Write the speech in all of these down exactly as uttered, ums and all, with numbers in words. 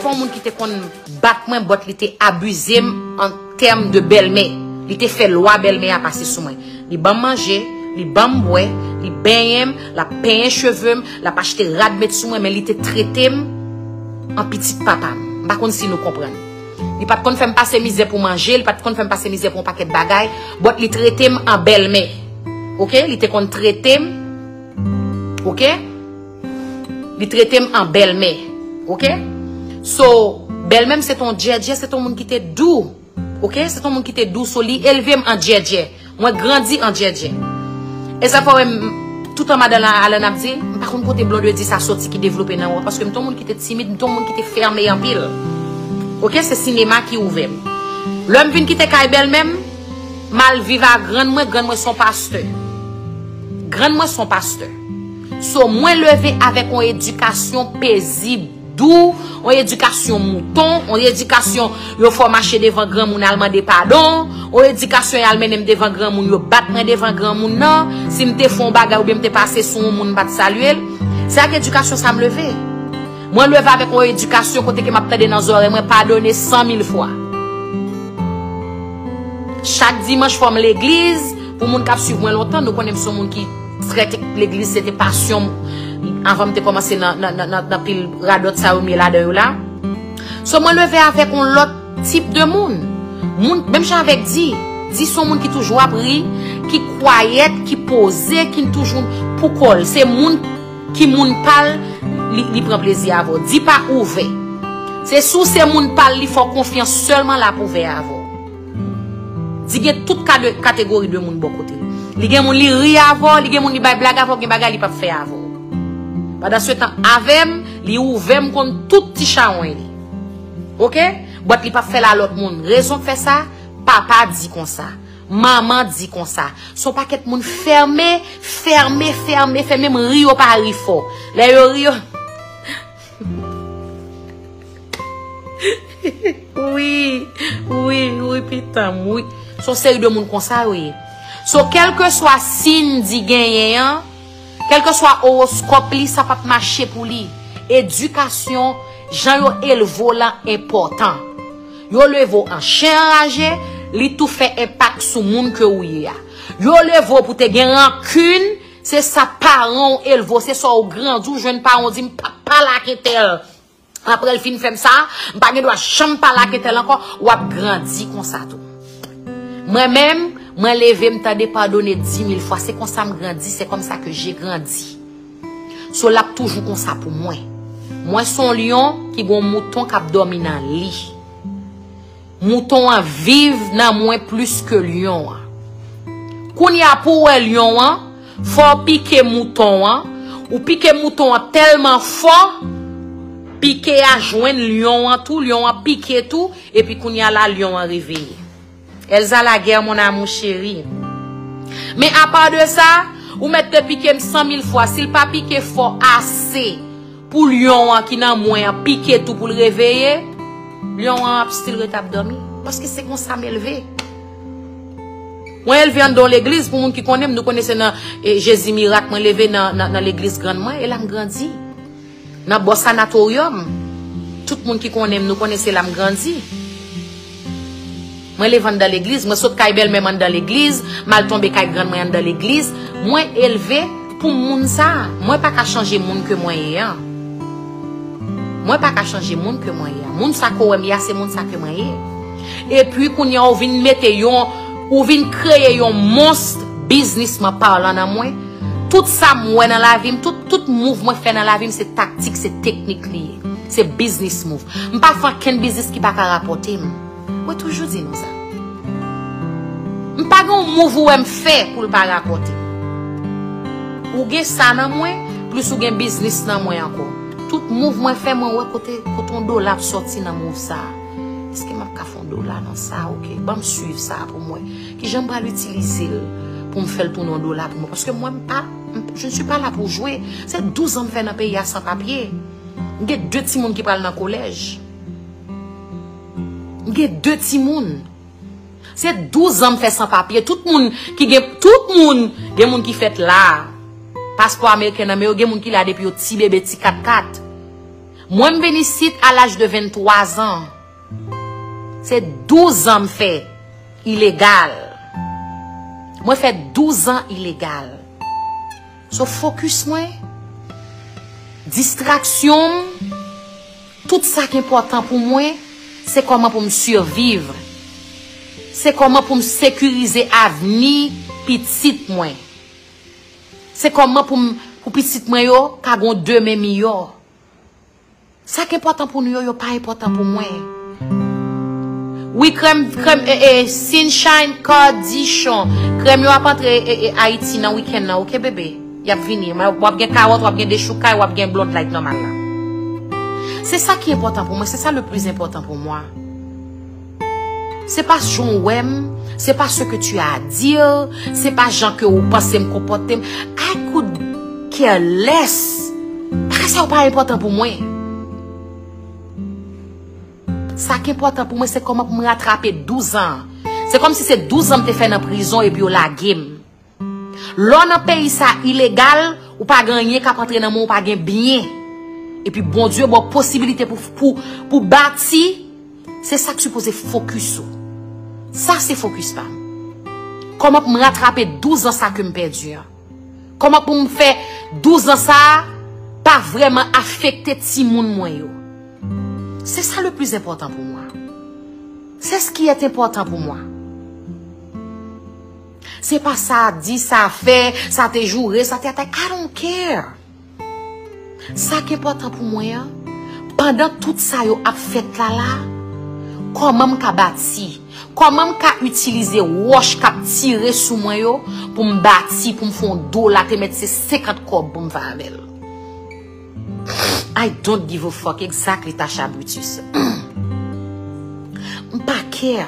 Yon moun ki te konn bat mwen, but li te abize m an tèm de bèlmè. Li te fè lwa bèlmè a pase sou mwen. Li ban m manje, li ban m bwè, li benyen m, l ap penyen cheve m, l ap achte rad met sou mwen, men li te trete m an pitit papa m. M pa konn si nou konprann. Li pa t konn fè m pase mizè pou manje, li pa t konn fè m pase mizè pou yon pakèt bagay, but li trete m an bèlmè. Oke? Li te konn trete m, oke? Li trete m an bèlmè. Oke? So, bèlmè m se t on djèdjè, se t on moun ki te dou. Oke? Se t on moun ki te dou, so li elve m an djèdjè. Mwen grandi an djèdjè. E sa fè w wè m, toutan madan Alan ap di, m pa konn kote Blondedy sa soti ki devlope nan mwen, paske m t on moun ki te timid, m t on moun ki te fèmen anpil. Oke? Se sinema ki ouvè m. Lè m vin kite kay bèlmè m, m al viv a grann mwen, grann mwen se on pastè. Grann mwen se on pastè. So, mwen leve avèk on edikasyon pezib, dou, on edikasyon mouton, on edikasyon yo fè w mache devan granmoun al mande padon, on edikasyon y al mennen m devan granmoun, yo bat mwen devan granmoun nan, si m te fè on bagay oubyen m te pase sou on moun, m pa t salye l. Se ak edikasyon sa m leve. Mwen leve avèk on edikasyon kote ke m ap tande nan zòrèy mwen, padone san mil fwa. Chak dimanch fò m legliz, pou moun k ap swiv mwen lontan, nou konnen m se on moun ki trè te legliz, se te pasyon m anvan m te kòmanse nan, nan, nan, nan, nan pil radòt sa yo m ye ladan yo la. So mwen leve avèk on lòt tip de moun. Moun, menm jan avèk Di, Di se on moun ki toujou ap ri, ki kwayèt, ki poze, ki toujou pou kò l. Se moun ki moun pa l, li, li pran plezi avè w. Di pa ouvè. Se si w se moun pa l, li fè w konfyans sèlman l ap ouvè avè w. Di gen tout ka de, kategori de moun bò kote l. Li gen moun li ri avè w, li gen moun li bay blag avè w, gen bagay li p ap fè avè w. Pandansetan, avè m, li ouvè m konn tout ti chawony li. Oke? But li p ap fè l a lòt moun. Rezon k fè sa, papa di konsa. Manman di konsa. Se on pakèt moun fèmen, fèmen, fèmen, fèmen, menm ri yo pa ri fò. Lè yo ri yo. Wi, wi, wi, pitanm, wi. Se on seri de moun konsa yo ye. So, kèlkeswa siy Di genyen an, kèlkeswa owoskòp li, sa p ap mache pou li. Edikasyon, jan yo elve w lan enpòtan. Yo leve w an chen anraje, li tou fè enpak sou moun ke ou ye a. Yo leve w pou te gen rankin, se sa paran w elve w, se sa w grandi w jwenn paran w di m p ap pale ak entèl. Apre l fin fè m sa, m pa gen dwa janm pale ak entèl ankò, w ap grandi konsa tou. Mwen menm, mwen leve m tande padone di mil fwa, se konsa m grandi, c'est comme ça que j'ai grandi. So l ap toujou konsa pou mwen. Mwen se on lyon ki gen on mouton k ap dòmi nan li. Mouton an viv nan mwen plis ke lyon an. Kounye a pou w wè lyon an, fò w pike mouton an, ou pike mouton an tèlman fò, pike a jwenn lyon an tou, lyon an pike tou, epi kounye a la lyon an reveye. Elsa Laguerre, mon amour chéri. Men apa de sa, ou mèt te pike m san mil fwa, si l pa pike fò ase pou lyon an ki nan mwen an pike tou pou l reveye, lyon an ap still ret ap dòmi. Paske se konsa m elve. Mwen elve anndan legliz, pou moun ki konnen m, nou konnen se nan e, Jezi Mirak, mwen leve nan, nan, nan legliz grann mwen, e la m grandi. Nan bò sanatoryòm, tout moun ki konnen m, nou konnen se la m grandi. Mwen leve anndan legliz, mwen sot kay bèlmè m anndan legliz, m al tonbe kay grann mwen anndan legliz. Mwen elve pou moun sa a. Mwen pa ka chanje moun ke mwen ye a. Mwen pa ka chanje moun ke mwen ye a. Moun sa ke w wè m ye a, se moun sa ke mwen ye. Epi kounye a ou vin mete yon, ou vin kreye yon mons biznisman palan nan mwen. Tout sa m wè nan lavi m, tout, tout move mwen fè nan lavi m, se taktik, se teknik li ye. Se business move. M pa fè ankenn biznis ki pa ka rapòte m. Mwen toujou di nou sa. M pa gen yon move ou wè m fè pou l pa rapòte m. Ou gen sa nan mwen, plis ou gen biznis nan mwen ankò. Tout move mwen fè, mwen wè kote, kote yon dola ap sòti nan move sa a. Èske m ap ka fè yon dola nan sa? Oke, ban m swiv sa pou mwen. Kijan m pral itilize l pou m fè l tounen yon dola pou mwen? Paske mwen, m pa, m, je ne suis pas là pour jouer. Se douz an m fè nan peyi a san papye. M gen de timoun ki pral nan kolèj. M gen de timoun. Se douz an m fè san papye. Tout moun ki gen, tout moun, gen moun ki fèt la. Paspò ameriken nan men yo, gen moun ki la depi yo ti bebe, ti kat kat. Mwen, m vin isit a laj de venntwa zan. Se douz an m fè ilegal. Mwen fè douz an ilegal. So, fokis mwen, distraksyon m, tout sa k enpòtan pou mwen, se kòman pou m siviv. Se kòman pou m sekirize avni pitit mwen. Se kòman pou m, pou pitit mwen yo ka gon demen miyò. Sa k enpòtan pou nou yo, yo pa enpòtan pou mwen. Wi, krèm, krèm, e, e, Sunshine Cardichon. Krèm yo ap antre, e, e, Ayiti nan wikenn nan, oke, bebe? Y ap vini. W ap gen kawòt, w ap gen dechoukay, w ap gen Blonde Light nòmal la. Se sa ki enpòtan pou mwen, se sa le plis enpòtan pou mwen. Se pa jan w wè m, se pa ce que tu as à dire, se pa jan ke ou panse m konpòte m. I could care less. Bagay sa yo pa enpòtan pou mwen. Sa k enpòtan pou mwen, se kòman pou m ratrape douz an. Se kòmsi se douz an m te fè nan prizon epi yo lage m. Lè w nan peyi sa ilegal, ou pa gen anyen k ap antre nan men w, ou pa gen byen. Epi Bondye ba w posibilite pou, pou, pou bati, se sa k sipoze fokis ou. Sa se fokis pa m. Kòman pou m ratrape douz an sa ke m pèdi an? Kòman pou m fè douz an sa a pa vrèman afekte timoun mwen yo? Se sa le plis enpòtan pou mwen. C'est ce qui est important pour moi. Se pa sa di, sa fè, sa te joure, sa te atake. I don't care. Sa k enpòtan pou mwen an, pandan tout sa yo ap fèt la la, kòman m ka bati, kòman m ka itilize wòch k ap tire sou mwen yo pou m bati, pou m fè yon do la, te mèt se senkant kòb pou m fè avè l. I don't give a fuck, exactly, Tasha Brutus. M pa care.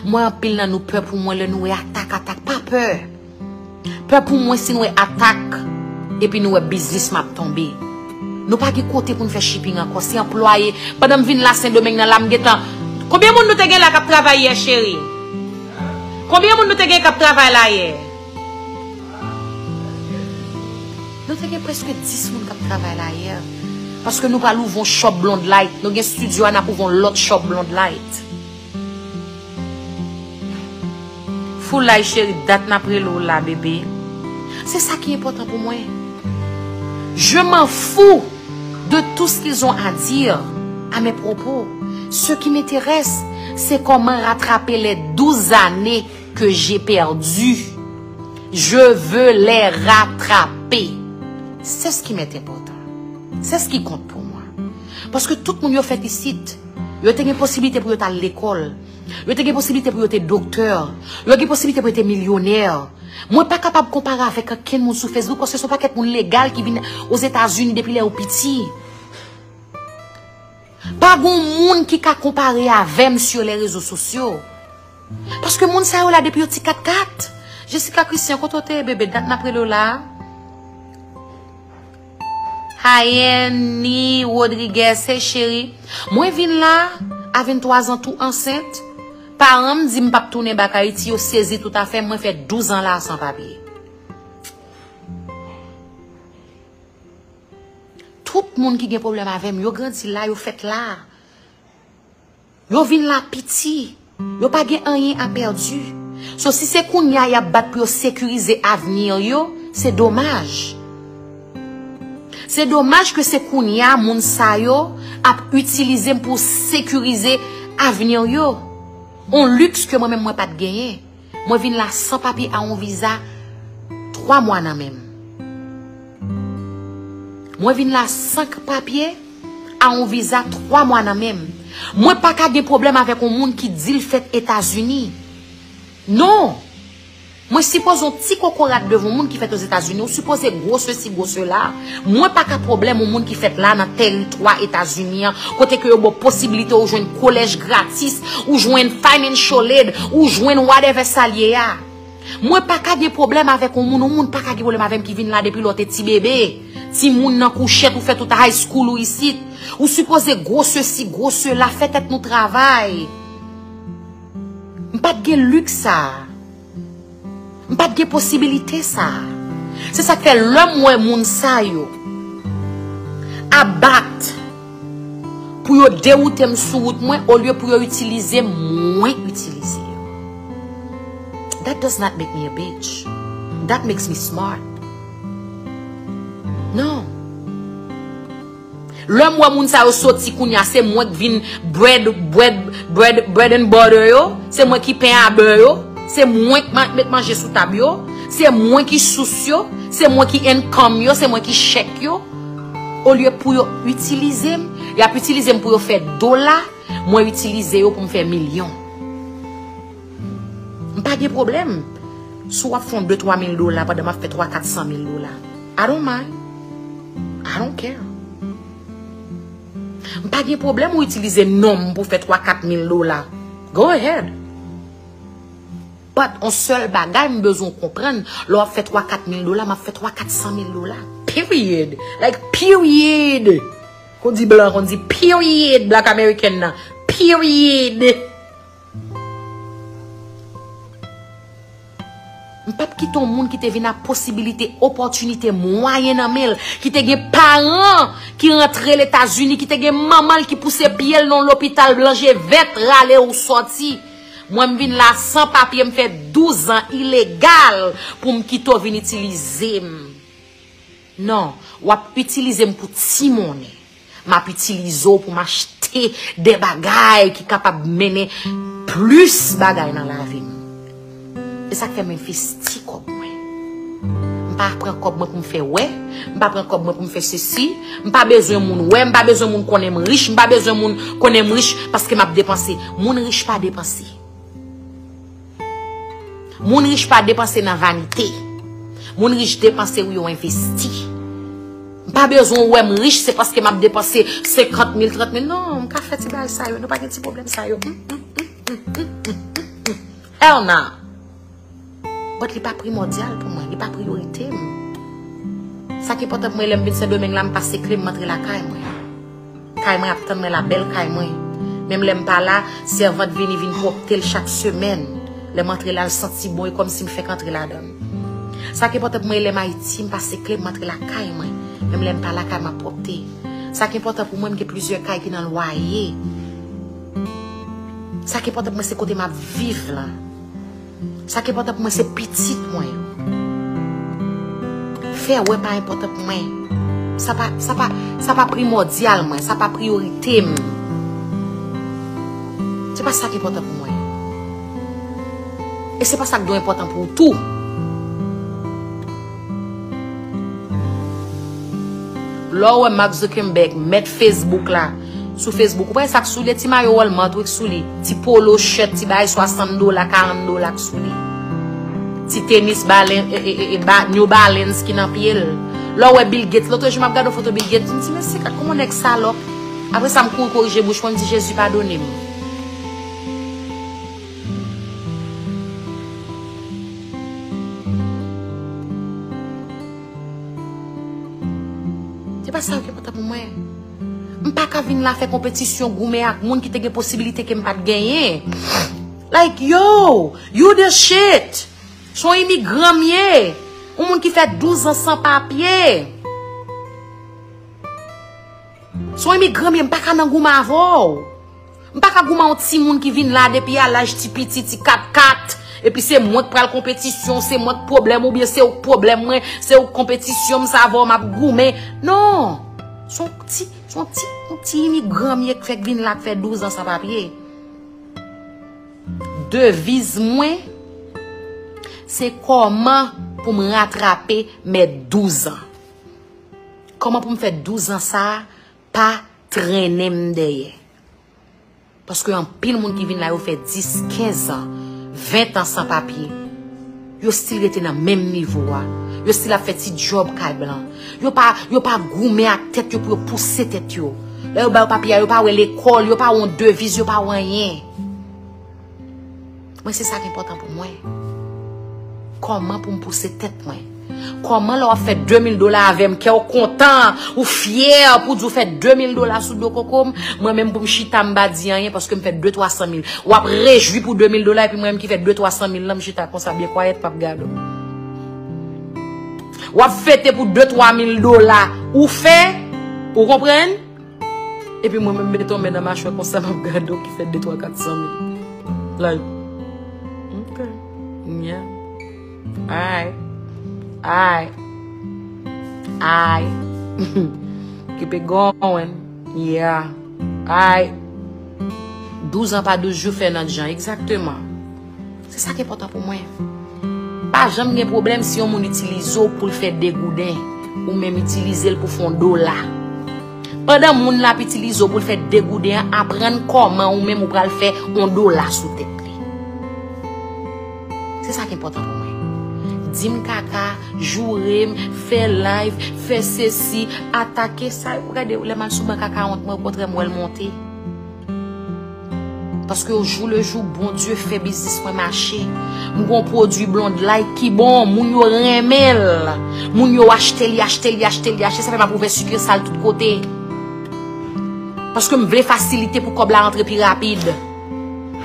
Mwen, anpil nan nou pè pou mwen lè nou wè atak, atak, pa pè. Pè pou mwen si nou wè atak, epi nou wè biznis m ap tonbe. Nou pa gen kote pou n fè shipping ankò, se anplwaye. Pandan m vin la Sendomeng nan la, m gentan. Konbyen moun nou te gen la k ap travay yè, cheri? Konbyen moun nou te gen k ap travay la yè? Nou te gen prèske dis moun k ap travay la yè. Paske nou pral ouvri yon shop Blonde Light. Nou gen studio a, n ap ouvri yon lòt shop Blonde Light. Foulay cheri, dat n ap rele w la, bebe. Se sa ki enpòtan pou mwen. Je m'en fous de tout ce qu'ils ont à dire à mes propos. Ce qui m'intéresse, c'est comment rattraper les douze années que j'ai perdues. Je veux les rattraper. C'est ce qui m'est important. C'est ce qui compte pour moi. Paske tout moun yo fèt isit, yo te gen posiblite pou yo t al lekòl. Yo te gen posiblite pou yo te doktè. Yo gen posiblite pou yo te milyonè. Mwen pa kapab konpare avèk ankenn moun sou Facebook paske se yon pakèt moun legal ki vin Ozetazini depi lè yo piti. Pa gon moun ki ka konpare avè m sur les réseaux sociaux. Paske moun sa yo la depi yo ti katkat. Jessica Christian, kote w te ye, bebe? Dat n ap rele w la. Hayenny Rodriguez, hey cheri, mwen vin la a venntwa zan tou ansent. Paran m di m p ap tounen bak Ayiti, yo sezi toutafè, mwen fè douz an la san papye. Tout moun ki gen pwoblèm avè m, yo grandi la, yo fèt la. Yo vin la piti. Yo pa gen anyen a pèdi. So, si se kounye a y ap bat pou yo sekirize avni yo, se domaj. Se domaj ke se kounye a moun sa yo ap itilize m pou sekirize avni yo. On liks ke mwen menm mwen pa t genyen. Mwen vin la san papye a on viza twa mwa nan men m. Mwen vin la san papye a on viza twa mwa nan men m. Mwen pa ka gen pwoblèm avèk on moun ki di l fèt Etazini. Non! Mwen sipoze on ti kokorat devan on moun ki fèt Ozetazini. Ou sipoze gwo sesi, gwo sela. Mwen pa ka pwoblèm on moun ki fèt la nan tèritwa Etazini an, kote ke yo ba w posiblite ou jwenn kolèj gratis, ou jwenn financial aid, ou jwenn whatever sa l ye a. Mwen pa ka gen pwoblèm avèk on moun, on moun pa ka gen pwoblèm avè m ki vin la depi lè w te ti bebe. Timoun nan kouchèt, ou fè tout high school ou isit. Ou sipoze gwo sesi, gwo sela, fè tèt nou travay. M pa t gen liks sa a. M pa t gen posibilite sa a. Se sa k fè lè m wè moun sa yo ap bat pou yo dewoute m sou wout mwen, olye pou yo itilize m, mwen itilize yo. That does not make me a bitch. That makes me smart. Non. Lè m wè moun sa yo soti kounye a, se mwen k vin bread, bread, bread, bread and butter yo, se mwen ki pen a bè yo, se mwen k ma- met manje sou tab yo, se mwen ki sous yo, se mwen ki income yo, se mwen ki chèk yo. Olye pou yo itilize m, y ap itilize m pou yo fè dola, mwen itilize yo pou m fè milyon. M pa gen pwoblèm si w ap fè yon de twa mil dola pandan m ap fè twa kat san mil dola. I don't mind. I don't care. M pa gen pwoblèm ou itilize non m pou fè twa kat mil dola. Go ahead. But on sèl bagay m bezwen w konprann, lè w ap fè twa kat mil dola, m ap fè twa kat san mil dola. Period. Like, period. Kon di blan, kon di period, black American nan. Period. M p ap kite yon moun ki te vin ak posibilite, opòtinite, mwayen nan men l, ki te gen paran ki rantre Letazini, ki te gen manman l ki pouse pye l nan lopital blan je vèt rale ou sòti. Mwen, m vin la san papye, m fè douz an ilegal pou m kite w vin itilize m. Non, w ap itilize m pou ti monnen. M ap itilize w pou m achte de bagay ki kapab mennen plis bagay nan lavi m. E sa k fè m envesti kòb mwen. M pa pran kòb mwen pou m fè wè, m pa pran kòb mwen pou m fè sesi, m pa bezwen moun wè, m pa bezwen moun konnen m rich, m pa bezwen moun konnen m rich paske m ap depanse. Moun rich pa depanse. Moun rich pa depanse nan vanite. Moun rich depanse wi yo envesti. M pa bezwen wè m rich, se paske m ap depanse senkant mil, trant mil. Non, m ka fè ti bagay sa yo. Nou pa gen ti pwoblèm sa yo. Mm, mm, mm. Hell nah. But li pa primòdyal pou mwen, li pa priyorite m. Sa ki enpòtan pou mwen, lè m vin Sendomeng la, m pase kle m, m antre lakay mwen. Kay mwen ap tann mwen la, bèl kay mwen. Menm lè m pa la, sèvant vini vin pwòpte l chak semèn. Lè m antre la, l santi bon, e kòmsi m fèk antre ladan l. Sa ki enpòtan pou mwen, lè m Ayiti, m pase kle m, m antre lakay mwen. Menm lè m pa lakay, m ap pwòpte. Sa ki enpòtan pou mwen, m gen plizyè kay ki nan lwaye. Sa ki enpòtan pou mwen, se kote m ap viv la. Sa ki enpòtan pou mwen, se pitit mwen yo. Fè wè pa enpòtan pou mwen. Sa pa, sa pa, sa pa primòdyal mwen, sa pa priyorite m. Se pa sa ki enpòtan pou mwen. E se pa sa k dwe enpòtan pou ou tou. Lè w wè Mark Zuckerberg, mèt Facebook la, sou Facebook, ou pa wè sa k sou li, ti mayo Walmart wi k sou li, ti polo shirt, ti bagay swasant dola, karant dola k sou li. Ti tenis balen, e, e, e, e, ba, New Balance ki nan pye l. Lè w wè Bill Gates, lòt jou m ap gade yon foto Bill Gates, m di, "Mesye, gad kòman nèg salòp." Apre sa, m kouri korije bouch mwen, m di, "Jezi, padone m." Se pa sa yo ki enpòtan pou mwen. M pa ka vin la fè konpetisyon, goumen ak moun ki te gen posibilite ke m pa t genyen. Like, yo, you the shit. Se yon imigran m ye. Yon moun ki fè douz an san papye. Se yon imigran m ye, m pa ka nan goumen avè w. M pa ka goumen yon timoun ki vin la depi a laj ti piti, ti kat kat. Epi se mwen k pral konpetisyon, se mwen k pwoblèm, oubyen se ou k pwoblèm mwen, se ou k konpetisyon m, sa avè w m ap goumen. Non! Se yon ti, se yon ti, yon ti imigran m ye k fèk vin la, k fè douz an san papye. Deviz mwen, se kòman pou m ratrape mèt douz an. Kòman pou m fè douz an sa a pa trennen m dèyè? Paske anpil moun ki vin la, yo fè dis, kenz an, ven an san papye. Yo still rete nan menm nivo a. Yo still ap fè ti djòb kay blan. Yo pa, yo pa goumen ak tèt yo pou yo pouse tèt yo. Lè yo ba yo papye a, yo pa wè lekòl, yo pa wè yon deviz, yo pa wè anyen. Mwen, se sa ki enpòtan pou mwen. Kòman pou m pouse tèt mwen? Kòman lè w ap fè de mil dola avè m, kè w kontan, ou fyè pou di w fè de mil dola sou do koko m, mwen menm pou m chita m pa di anyen paske m fè de twa san mil. W ap rejwi pou de mil dola epi mwen menm ki fè de twa san mil lan m chita konsa byen kwayèt p ap gade w. W ap fete pou de twa mil dola. Ou fè? Ou konprann? Epi mwen menm mete yon men nan machwè konsa, m ap gade w ki fè de twa kat san mil. Like, ok. Yeah. Alright. Alright. Alright. Keep it going. Yeah. Alright. Douz an pa douz jou fè nan jan. Egzakteman. Se sa ki enpòtan pou mwen. Pa janm gen pwoblèm si yon moun itilize w pou l fè degouden. Ou menm itilize l pou fè yon dola. Pandan moun la ap itilize w pou l fè degouden an, aprann kòman ou menm ou pral fè yon dola sou tèt li. Se sa ki enpòtan pou mwen. Di m kaka, joure m, fè live, fè sesi, atake sa. Ou gade, lè m al sou ban kaka wont mwen, okontrè, m wè l monte. Paske o jou le jou, Bondye fè biznis mwen mache. M gon pwodui Blonde Light ki bon, moun yo renmen l. Moun yo achte li, achte li, achte li, achte. Sa fè m ap ouvè sikisal tout kote. Paske m vle fasilite pou kòb la rantre pi rapid.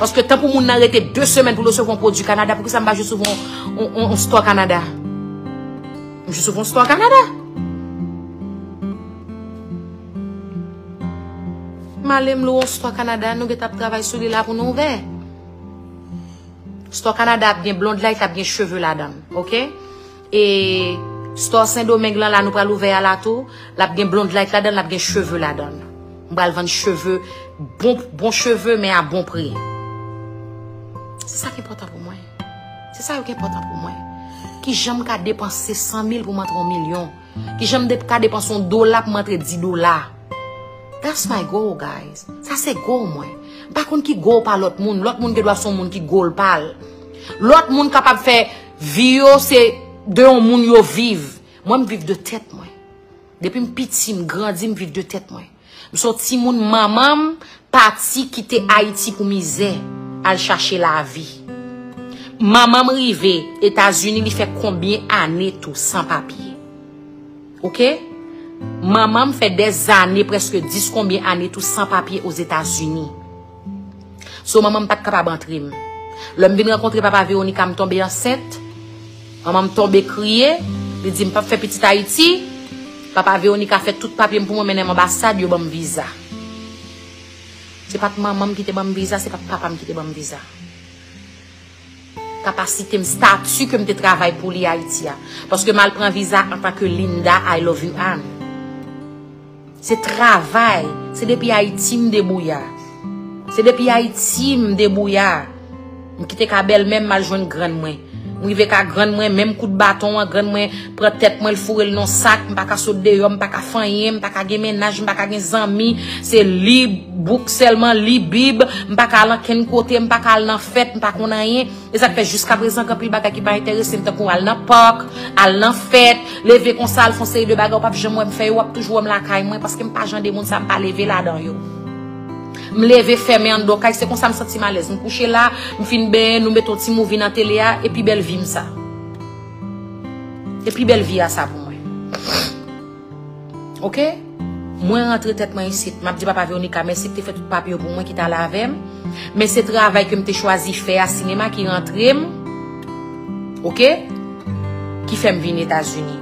Paske tan pou moun nan rete de semèn pou l resevwa yon pwodui Kanada, poukisa m pa jis ouvè yon, yon, yon, yon store Kanada? M jis ouvè yon store Kanada. M ale m lwe yon store Kanada, nou gentan ap travay sou li la pou nou ouvè. Store Kanada ap gen Blonde Light, ap gen cheve ladan l, ok? E store Sendomeng lan la nou pral ouvè a la tou, l ap gen Blonde Light ladan l, l ap gen cheve ladan l. M pral vann cheve, bon, bon cheve, men a bon pri. Se sa ki enpòtan pou mwen. Se sa yo ki enpòtan pou mwen. Kijan m ka depanse san mil pou m antre yon milyon? Kijan m de-, ka depanse yon dola pou m antre di dola? That's my goal, guys. Sa se goal mwen. M pa konn ki goal pa lòt moun. Lòt moun gen dwa se yon moun ki goal pa l. Lòt moun kapab fè vi yo se de yon moun yo viv. Mwen, m viv de tèt mwen. Depi m piti, m grandi, m viv de tèt mwen. M se yon timoun manman m pati kite Ayiti pou mizè, al chache lavi. Manman m rive Etazini, li fè konbyen ane tou san papye? Ok? Manman m fè dèzane, prèske dis konbyen ane tou san papye Ozetazini. So, manman m pa t kapab antre m. Lè m vin rankontre papa Veronica, m tonbe ansent. Manman m tonbe kriye. Li di m p ap fè pitit Ayiti. Papa Veronica fè tout papye m pou mwen, mennen m anbasad, yo ban m viza. Se pa t manman m ki te ban m viza, se pa t papa m ki te ban m viza. Kapasite m, stati ke m te travay pou li Ayiti a. Paske m al pran viza antanke Linda I Love You Ann. Se travay, se depi Ayiti m debouya. Se depi Ayiti m debouya. M kite ka bèlmè m, m al jwenn grann mwen. M rive ka grann mwen, menm kout baton an, grann mwen pran tèt mwen, l foure l nan sak, m pa ka sot deyò, m pa ka fè anyen, m pa ka gen mennaj, m pa ka gen zanmi, se li bouk sèlman, li Bib, m pa ka al ankenn kote, m pa ka al nan fèt, m pa konn anyen. E sa k fè jiskaprezan gen anpil bagay ki pa enterese m, tankou al nan pak, al nan fèt, leve konsa, al fè yon seri de bagay ou p ap janm wè m fè yo, w ap toujou wè m lakay mwen, paske m pa jan de moun sa, m pa leve ladan yo. M leve fèmen anndan kay, se konsa m santi m alèz. M kouche la, m fin benyen, nou mete yon ti movie nan tele a, e pi bèl vi m sa. E pi bèl vi a sa pou mwen. Ok? Mwen rantre tèt mwen isit. M ap di papa Veronica mèsi ki te fè tout papye yo pou mwen, ki t ale avè m. Men se travay ke m te chwazi fè a, sinema ki rantre m. Ok? Ki fè m vin Etazini.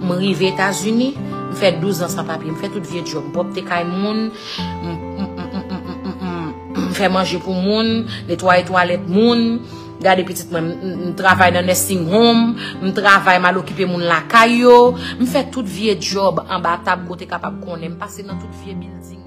M rive Etazini, m fè douz an san papye. M fè tout vye djòb. M pwòpte kay moun, m, m, m, m fè manje pou moun, netwaye twalèt moun, gade pitit mwen, m, m, m travay nan nursing home, m travay, m al okipe moun lakay yo, m fè tout vye djòb anba tab kote kapab konnen, m pase nan tout vye bilding.